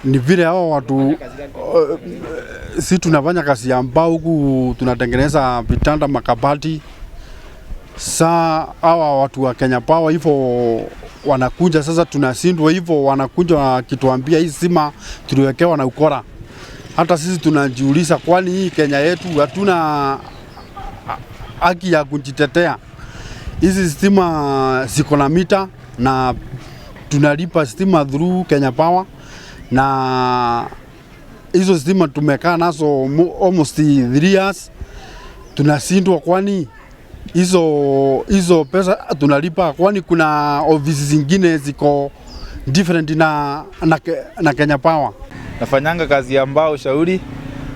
Ni vile hao watu si tunafanya kazi ya mbao huku, tunatengeneza vitanda, makabati. Saa hawa watu wa Kenya Power hivyo wanakuja sasa, tunashindwa hivyo, wanakuja wakituambia hii stima tuliwekewa na ukora. Hata sisi tunajiuliza, kwani hii Kenya yetu hatuna haki ya kujitetea? Hizi stima ziko na mita na tunalipa stima through Kenya Power, na hizo stima tumekaa nazo almost 3 years, tunashindwa, kwani hizo pesa tunalipa, kwani kuna ofisi zingine ziko different na Kenya Power? Nafanyanga kazi ya mbao shauri,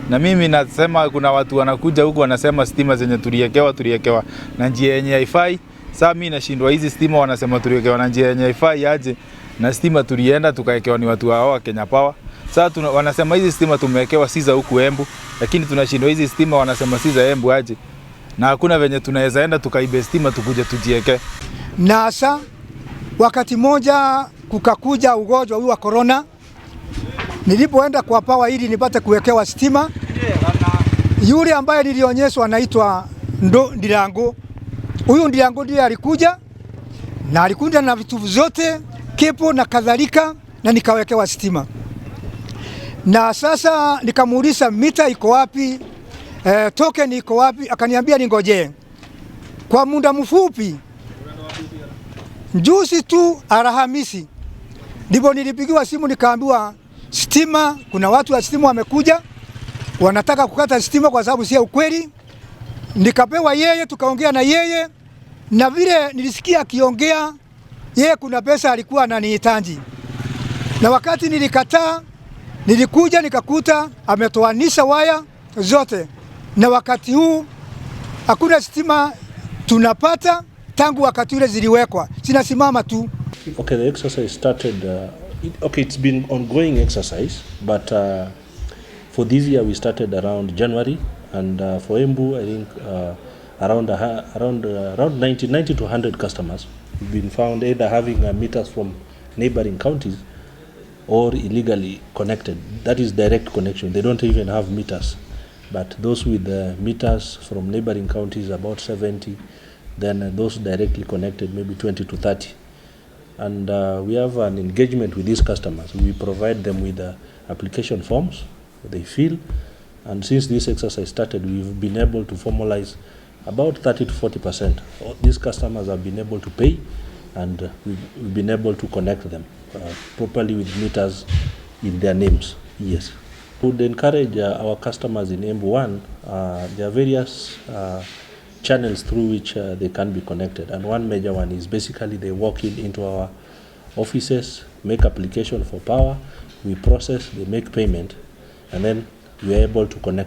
na mimi nasema kuna watu wanakuja huku wanasema stima zenye tuliekewa na njia yenye haifai. Sasa mimi nashindwa, hizi stima wanasema tuliekewa na njia yenye haifai aje? Na stima tulienda tukaekewa ni watu hao wa Kenya Power. Sasa wanasema hizi stima tumewekewa si za huku Embu, lakini tunashindwa, hizi stima wanasema si za Embu aje? Na hakuna venye tunaweza enda tukaibe stima tukuje tujieke. Nasa wakati moja kukakuja ugonjwa huu wa corona. Nilipoenda kwa Power ili nipate kuwekewa stima, yule ambaye nilionyeshwa anaitwa Ndo Ndirango. Huyu Ndirango ndiye alikuja na alikuja na vitu vyote, cable na kadhalika, na nikawekewa stima. Na sasa nikamuuliza mita iko wapi, token iko wapi? Akaniambia ningojee. Kwa muda mfupi, juzi tu Alhamisi, ndipo nilipigiwa simu nikaambiwa stima, kuna watu wa stima wamekuja wanataka kukata stima kwa sababu sio ukweli. Nikapewa yeye, tukaongea na yeye, na vile nilisikia akiongea yeye, kuna pesa alikuwa ananihitaji, na wakati nilikataa, nilikuja nikakuta ametoanisha waya zote, na wakati huu hakuna stima tunapata tangu wakati ule ziliwekwa, zinasimama tu. Okay, the exercise started. Okay, it's been ongoing exercise, but for this year we started around January, and for Embu, I think around 90 to 100 customers have been found either having meters from neighboring counties or illegally connected. That is direct connection. They don't even have meters. But those with the meters from neighboring counties, about 70, then those directly connected, maybe 20 to 30. And we have an engagement with these customers. We provide them with application forms they fill. And since this exercise started, we've been able to formalize about 30 to 40%. All these customers have been able to pay, and we've been able to connect them properly with meters in their names. Yes. Would encourage our customers in Embu 1, there are various channels through which they can be connected. And one major one is basically they walk in into our offices, make application for power, we process, they make payment, and then we are able to connect.